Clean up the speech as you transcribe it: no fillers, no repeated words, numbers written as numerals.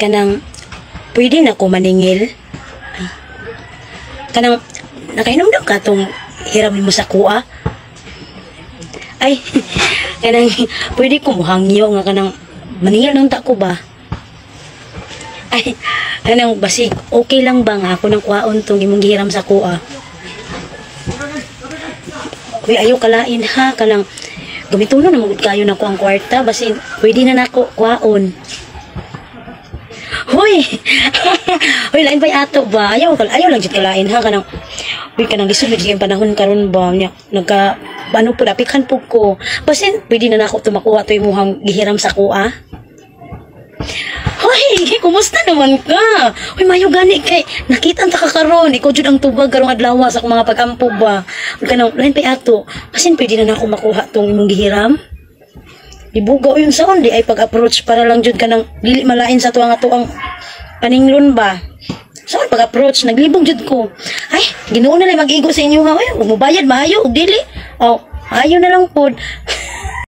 Kanang pwede na ko maningil. Ay. Kanang nakainom daw ka tong hiram mo sa kuha. Ay, kanang pwede ko muhangyo nga kanang maningil nung ta ko ba? Ay, kanang basig okay lang ba nga ako nang kuhaon tong imong gihiram sa kuha? Uy, ayaw kalain ha, kanang gamitono na magud kayo nako ang kwarta, basin pwede na nako kuhaon. Hoy. Hoy, lain pa ato ba? Ayaw lang jud kalain ha, kanang uy, kanang lisod jud kayong panahon karon ba nya nagka ano po, napikhan po ko. Basin pwede na nako to makuha to imuhang gihiram sa kuha. Hoy, kumusta naman ka? Hoy, mayo gani kay nakita ta ka karon. Ikaw jud ang tubag karong adlaw sa akong mga pagampo ba. Uy, kanang lain pa ato. Basin pwede na nako makuha tong imong gihiram. Ibugaw yung sound di ay pag-approach para lang jud kanang dili malain sa tuang ato ang paninglon ba. So pag-approach naglibog jud ko. Ay, Ginoo na lang mag-igo sa inyo ha. Ay, ug mobayad maayo ug dili. Oh, ayo na lang pod.